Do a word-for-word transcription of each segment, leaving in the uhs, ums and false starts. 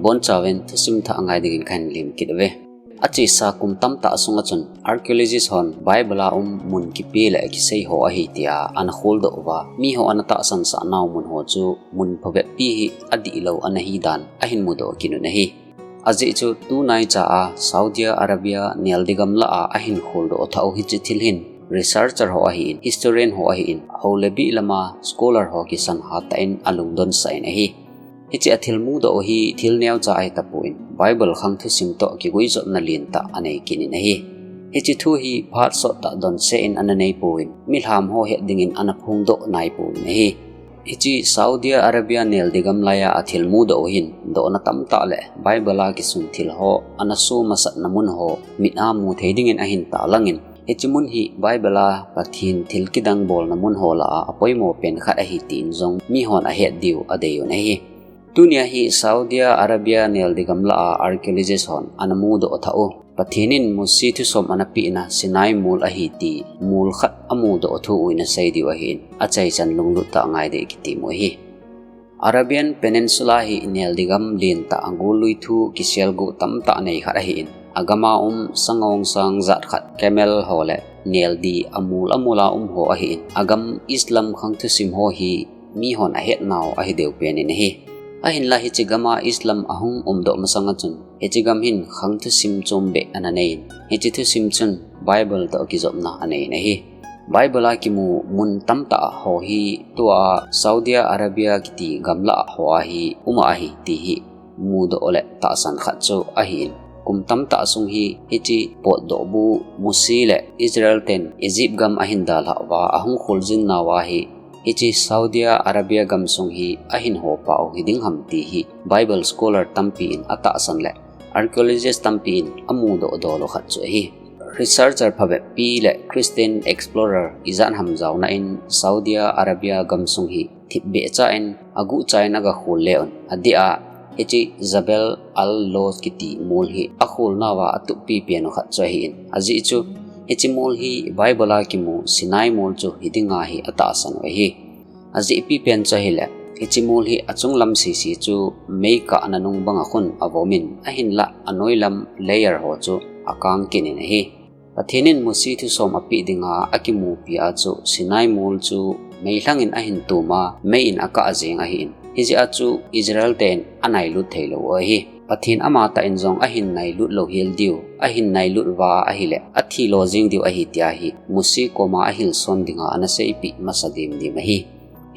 Bonchauvin thusim thah angai dingin kahin lim kit uve. Achesa kum tamtah sunga chun archaeologist hon Bible a um mun kipe le kisei ho ahi tia ana kholdoh uva, miho ana tahsan sah nau mun ho chu mun phabep pi hi adihlou ana hidan ahin mudoh kit un ahi. Ajeh chu tunaicha a Saudi Arabia neldi gam lah a ahin kholdoh thah u hiche thil hin researcher ho ahin, historian ho ahin, hou le bih lama scholar ho kisan hatah in alungdon sah in ahi. Hiche athil mudoh u hi thil neocha ahi tapon, Bible khang thusim toh kiguijopna lentah anei kit in ahi. Hiche thu hi phat sottah donse in ana neipouvin, milham ho het dingin ana phongdoh naipouvin ahi. Hiche Saudi Arabia neldi gam laiya athil mudoh u hin, dohna tamtah le Bible a kisun thil ho ana soh masatna mun ho mit a mu thei dingin ahin tahlang in, hiche mun hi Bible a Pathen thil kidang bolna mun ho lah a apoimo pen khat ahi tin jong mihon ahet diu adei un ahi. Tunia hi Saudi Arabia neldi gam lah a archaeologist hon ana mudoh thah u, Pathen in Mose thusom ana pehna Sinai mol ahi ti mol khat amudoh thu u in asei diu ahin, achaichan lunglut tah ngai ding kiti mu ahi. Arabian Peninsula hi neldi gam lentah a gollui thu kiselguh tamtah nei khat ahin, agam a um sangong sang jat khat camel ho le neldi amol amol a um ho ahin, agam Islam khang thusim ho hi mihon ahet nau ahi deu pen in ahi. Ahinla hiche gam a Islam ahung umdoh masang a chun, hiche gam hin khang thusim chombeh ana nei in, hiche thusim chun Bible toh kijopna anei in ahi. Bible a kimu mun tamtah ho hi tua Saudi Arabia kiti gam lah ho a hi um ahi ti hi mudoh le tahsan khat chu ahin, kum tamtah sung hi hiche potdoh bu Mose le Israel ten Egypt gam ahin dalhah uva ahung kholjin nauva hi, hiche Saudi Arabia gamsung hi ahin ho pau hiding ham ti hi Bible scholar tampi in atahsan le archaeologist tampi in amudoh dol u khat chu ahi. Researcher phabep pi le Christian explorer ijat ham jaona in Saudi Arabia gamsung hi thipbeh cha in aguh cha in aga khol le un, adeh a hiche Jabal al-Lawz kiti mol hi akhol nauva atup pipen u khat chu ahin, ajeh chu hiche mol hi Bible a kimu Sinai mol chu hiding ahi atahsan u ahi. Ajeh pipen chu ahile, hiche mol hi achunglam sese chu meikah nanung banga khun avom in, ahinlah anoilam layer ho chu akang kit in ahi. Pathen in Mose thusom apeh dinga akimupi a chu Sinai mol chu meilhang in ahin tum a, mei in akah jeng ahin, hijeh a chu Israel ten anailut theilou u ahi. Pathen amatah in jong ahin nailut louhel diu, ahin nailut uva ahile, athi lo jeng diu ahi tia hi Mose koma ahilson dinga ana seipeh masa dimdim ahi.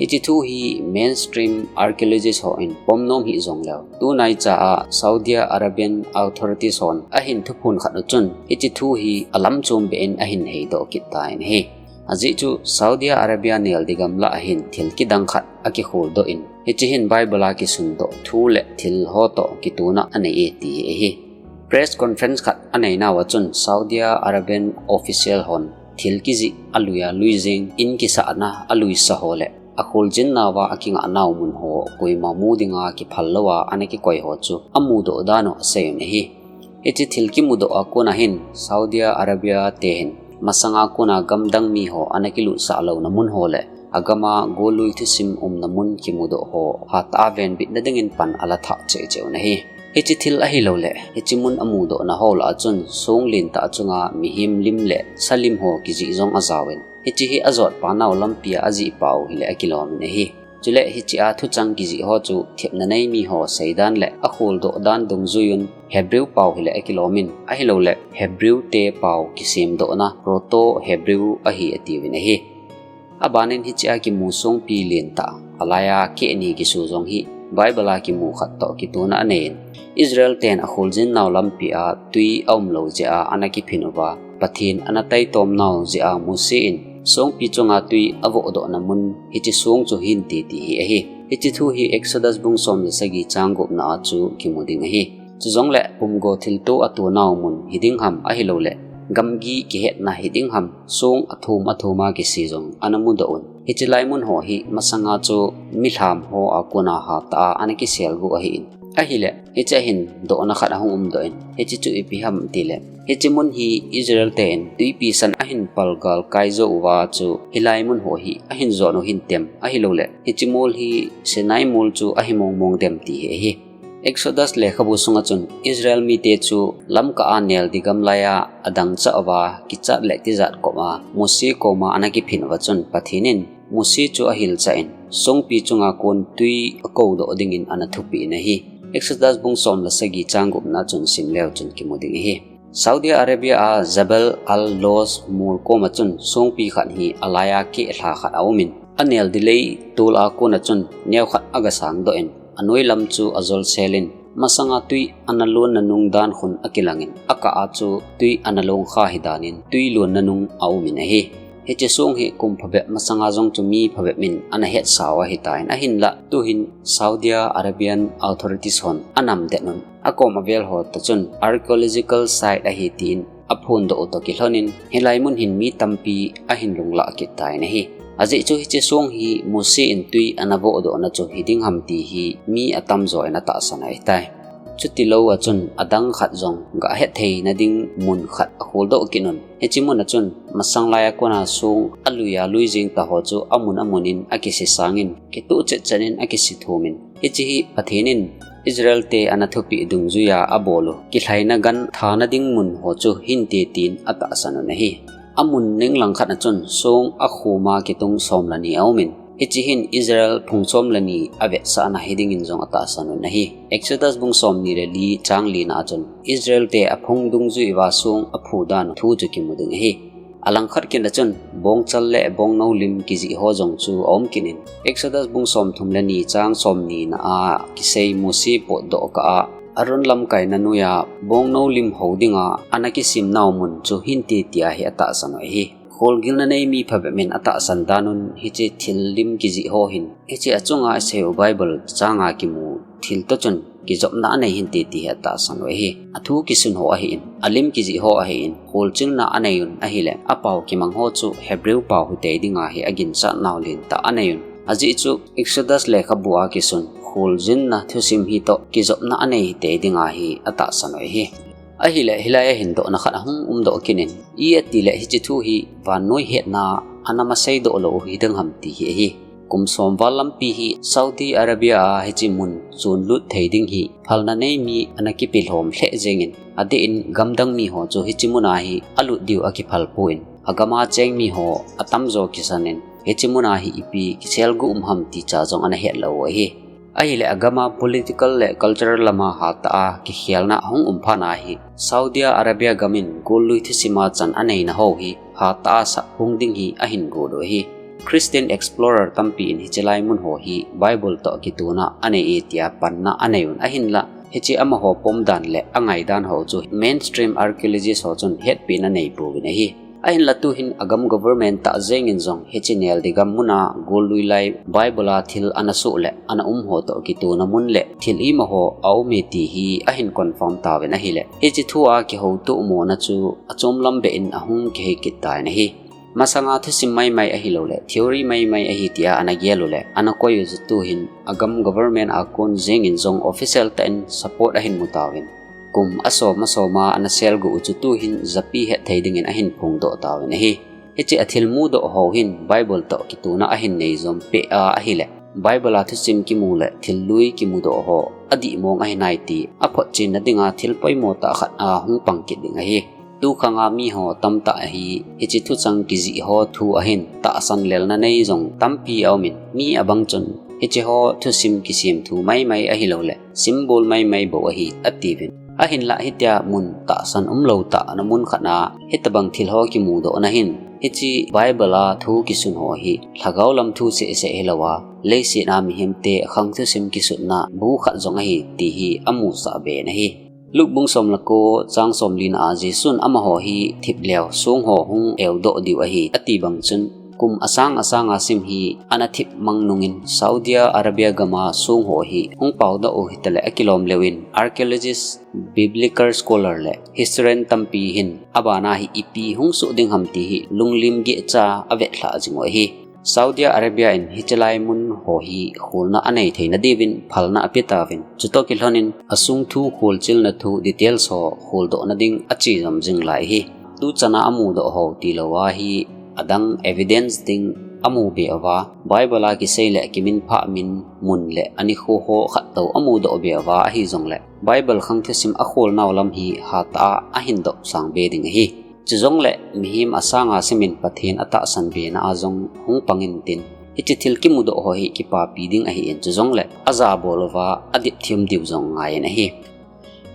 Hiche thu hi mainstream archaeologist hon pomnom hih jongleu, tunaicha a Saudi Arabian authorities hon ahin thuphon khat u chun, hiche thu hi alam chombeh in ahin heidoh kit tan ahi. Ajeh chu Saudi Arabia neldi gam lah a hin thil kidang khat akikholdoh in, hiche hin Bible a kisundoh thu le thil ho toh kitona anei e ti hi ahi. Press conference khat anei nauva chun Saudi Arabian official hon thil kijih alui alui jeng, in kisahna aluisa ho le akholjin nauva akingah nau mun ho koima mu dinga kiphal louva ana kikoi ho chu amudoh dan u asei un ahi. Hiche thil kimudoh a kona hin Saudi Arabia te hin masanga kona gamdang mi ho ana kilutsah louna mun ho le agam a gollui thusim umna mun kimudoh ho hatah a venbitna dingin pan ala thah cheh cheh un ahi. Hiche thil ahilou le, hiche mun amudohna ho lah a chun song lentah chunga mihem lim le sa lim ho kijih jong ajaovin, hiche hi ajotpa nau lampi a ajihpa u hile akilom in ahi. Chule hiche a thuchang kijih ho chu thepna nei mi ho seidan le akholdoh dan dungjuiyun Hebrew pau hile akilom in, ahilou le Hebrew te pau kisemdohna Proto Hebrew ahi atiuvin ahi. Abanin hiche a kimu songpi lentah, alai a keh ni kisu jong hi Bible a kimu khat toh kitona anei in, Israel ten akholjin nau lampi a tui aumlou jeh a ana kiphin uva, Pathen ana taitom nau jeh a Mose in songpi chunga tui avohdohna mun hiche song chu hinte ti hi ahi. Hiche thu hi Exodus bung som le sagi chang gupna a chu kimu ding ahi. Chujongle pumgo thilto ato nau mun hiding ham ahilou le, gamgi kihetna hiding ham, song athum athum a kise jong ana mudoh un. Hiche lai mun ho hi masanga chu milham ho a kona hatah a ana kiselguh ahin. Ahile, hiche a hin dohna khat ahung umdoh in, hiche chu ipi ham tile, hiche mun hi Israel ten tuipi san ahin palgal kai jou uva chu hilai mun ho hi ahin jon u hintem, ahilou le, hiche mol hi Sinai mol chu ahi mong mong dem ti hi ahi. Exodus lekhabu sunga chun Israel mite chu Lamka a neldi gam laiya adang chauva kichat le tijat koma Mose koma ana kiphin uva chun Pathen in Mose chu ahilchah in songpi chunga kon tui akodoh dingin ana thupeh in ahi. Exodus bung som le sagi chang gupna chun simleu chun kimu ding ahi. Saudi Arabia a Jabal al-Lawz mol koma chun songpi khat hi alaiya kehlha khat aumin, aneldi lei tol a kona chun neokhat agasang doh in, anoi lam chu ajolsel in, masanga tui ana lonna nung dan khun akilangin, akah a chu tui ana long kha hi danin tui lonna nung aumin ahi. Hiche song hi kum phabep masanga jong chu mi phabep in ana hetsa u ahitan, ahinlah tuhin Saudi Arabian authorities hon anamdet un, akom avel ho toh chun archaeological site ahi tin aphondoh u toh kilhonin, hilai mun hin mi tampi ahin lunglah kit tan ahi. Ajeh chu hiche song hi Mose in tui ana vohdohna chu hiding ham ti hi mi atamjo in atahsan ahitai. Chutilou a chun adang khat jong gahet theina ding mun khat akholdoh kit un. Hiche mun a chun masang laiya kona song aluiya lui jing taho chu amun amun in akisesangin, kituh chetchet in akisithumin, hiche hi Pathen in Israel te ana thupeh dungjuiya abol u kilhaina gan thana ding mun ho chu hinte tin atahsan un ahi. Amun ninglang khat a chun song akhoma kitung som le ni aumin, hiche hin Israel phung som le ni avetsahna hidingin jong atahsan un ahi. Exodus bung somni le li chang lina a chun Israel te aphung dungjui uva song aphu dan thu chu kimu ding ahi. Alangkhat kit a chun bongchal le bongnou lim kijih ho jong chu aum kit in, Exodus bung somthum le ni chang somnina a kisei Mose potdoh kah a Aaron lamkaina noiya bongnou lim ho dinga ana kisemnau mun chu hinte tia hi atahsan u ahi. Kholgilna nei mi phabep in atahsan dan un hiche thil lim kijih ho hin, hiche achunga asei u Bible changa kimu thil toh chun kijopna anei hinte ti hi atahsan u ahi. Athu kisun ho ahin, alim kijih ho ahin, kholchilna anei un ahile, apao kimang ho chu Hebrew pao hitei dinga hi aginchat nau lentah anei un. Ajeh chu Exodus lekhabu a kisun kholchilna thusim hitoh kijopna anei hitei dinga hi atahsan u ahi. Ahile, hilai a hin dohna khat ahung umdoh kit in, ipi atile hiche thu hi vannoi hetna ana maseidoh lou hiding ham ti hi ahi. Kum som val lampi hi Saudi Arabia a hiche mun chonlut thei ding hi phalna nei mi ana kipelhom lheh jengin, adeh in gamdang mi ho chu hiche muna hi alut diu akiphal pon, agama cheng mi ho atamjo kisan in, hiche muna hi ipi kiselguh um ham ti cha jong ana hetlou u ahi. Ahile agama political le cultural lama hatah a kikhelna ahung um phat a hi Saudi Arabia gam in gollui thusima chan aneina ho hi hatah a saphong ding hi ahin got u ahi. Christian explorer tampi in hiche lai mun ho hi Bible toh kituna anei e tia panna anei un, ahinlah hiche amaho pomdan le angaidan ho chu mainstream archaeologist ho chun hetpehna anei pouvin ahi. Ahinlah tuhin agam government tah jengin jong hiche neldi gam muna gollui lai Bible a thil ana soh le ana um ho toh kituna mun le thil ima ho aume ti hi ahin confirm tauvin ahile, hiche thu a kihoutoh mona chu achom lam beh in ahung kihei kit tan ahi. Masanga thusim maimai ahilou le theory maimai ahi tia ana gel u le ana koi u chu tuhin agam government a kon jengin jong official tah in support ahin mu tauvin, kum asom asom a ana selguh u chu tuhin japi hetthei dingin ahin phongdoh tauvin ahi. Hiche athil mudoh ho hin Bible toh kituna ahin nei jom peh a ahile, Bible a thusim kimu le thil lui kimudoh ho adih mong ahi nai ti aphotchenna dinga thil poimo tah khat ahung pang kit ding ahi. Tukhang a mi ho tamtah hi hiche thuchang kijih ho thu ahin tahsan lelna nei jong tampi aumin, mi abang chun hiche ho thusim kisem thu maimai ahilou le symbol maimai bou ahi atiuvin. Ahinlah hitia mun tahsan umlou tah na mun khat a hitobang thil ho kimudohna hin hiche Bible a thu kisun ho hi lhagao lam thu seh seh hilou a, leiset a mihemte khang thusim kisutna bu khat jong ahi ti hi amusah be in ahi. Luke bung som le ko chang somlina a Jesun amaho hi thip leu song ho hung eudoh diu ahi ati bang chun, kum asang asang a sim hi ana thip mang nungin Saudi Arabia gam a song ho hi hung paodoh u hitale akilom leu in archaeologist, biblical scholar le historian tampi hin abana hi ipi hung soh ding ham ti hi lunglim gehcha avetlhah jing u ahi. Saudi Arabia in hiche lai mun ho hi kholna anei theina diuvin phalna ape tauvin, chutoh kilhonin asung thu kholchilna thu details ho kholdohna ding ache jom jing lai ahi. Tuchan a amudoh ho tilou a hi adang evidence ding amu be uva, Bible a kisei le kiminphah min, mun le anikho ho khat tou amudoh be uva ahi jongle, Bible khang thusim akholnau lam hi hatah a ahin doh sang be ding ahi. Chujongle mihem asanga simin Pathen atahsan bena a jong hung pang intin, hiche thil kimudoh ho hi kipapi ding ahin, chujongle ajabol uva adip them diu jong ngai in ahi.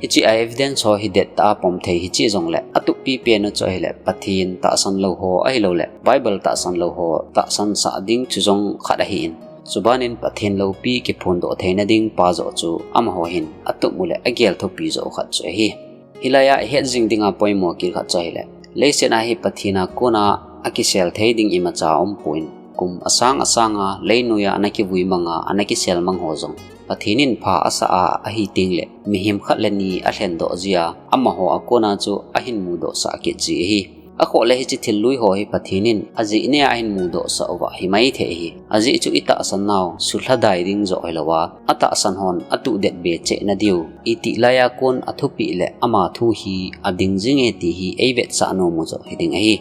Hiche a evidence ho hi dettah a pom thei hiche jongle, atup pipen u chu ahile Pathen tahsan lou ho ahilouleh Bible tahsan lou ho tahsan sah ding chu jong khat ahin, chubanin Pathen loupi kiphondoh theina ding pa joh chu amaho hin atup u le agel thupi joh u khat chu ahi. Hilai a ihet jing dinga poimo kit khat chu ahile, leiset a hi Pathen a kona akisel thei ding imacha aumpon, kum asang asanga leinoi a ana kivui manga ana kisel mang ho jong Pathen in pha asah a ahi tengle, mihem khat le ni alhendoh jia, amaho a kona chu ahin mudoh sah kit ji ahi. Akhoh le hiche thil lui ho hi Pathen in ajeh nia ahin mudoh sah uva himai thei ahi. Ajeh chu itahsan nau sulhadai ding joh hilouva, atahsan hon atuhdet be cheh nadiu, itih laiya kon athupeh le ama thu hi ading jinge ti hi eivetsah nom u joh hiding ahi.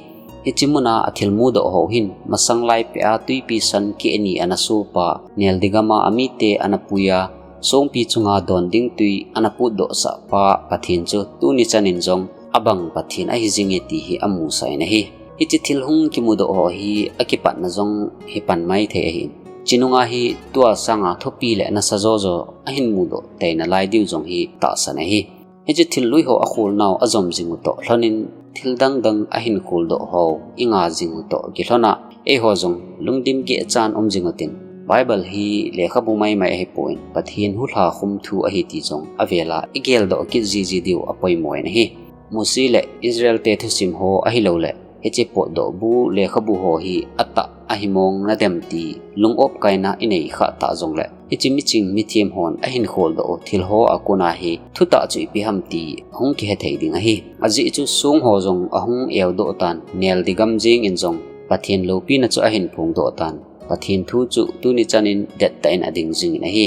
Hiche muna athil mudoh ho hin, masang lai peh a twipi san keh ni ana sopa, neldi gam a amite ana puiya, songpi chunga don ding twi ana putdoh sah pa Pathen chu tuni chanin jong abang Pathen ahi jinge ti hi amusah in ahi. Hiche thil hung kimudoh ho hi akipatna jong hi pan mai thei ahin, chinunga hi tua sanga thupi le nasa jojo ahin mudoh teina lai diu jong hi tahsan ahi. Hiche thil lui ho akholnau ajom jing u toh lhonin, thil dangdang ahin kholdoh ho inga jing u toh kilhon a, eiho jong lungdim geh chan um jing utin, Bible hi lekhabu maimai ahipon, Pathen hulha khum thu ahi ti jong avel a igeldoh kit jiji diu apoimo in ahi. Mose le Israel te thusim ho ahilouleh, hiche potdoh bu lekhabu ho hi atah ahimong nadem ti lung-op kaina inei khah tah jongle, hiche miching mithem hon ahin kholdoh u thil ho a kona hi thutah chu ipi ham ti hung kihe thei ding ahi. Ajeh chu song ho jong ahung eudoh tan, neldi gam jeng in jong Pathen loupina chu ahin phongdoh tan, Pathen thu chu tuni chanin dettah in ading jing in ahi.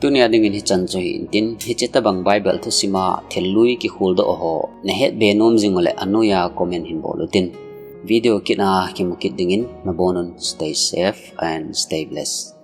Tunia dingin hichan chu hi intin, hiche tabang Bible thusim a thil lui kikholdoh ho nahet be nom jing ule anoiya comment hin bol utin. Video kit a kimu kit dingin nabonun stay safe and stay blessed.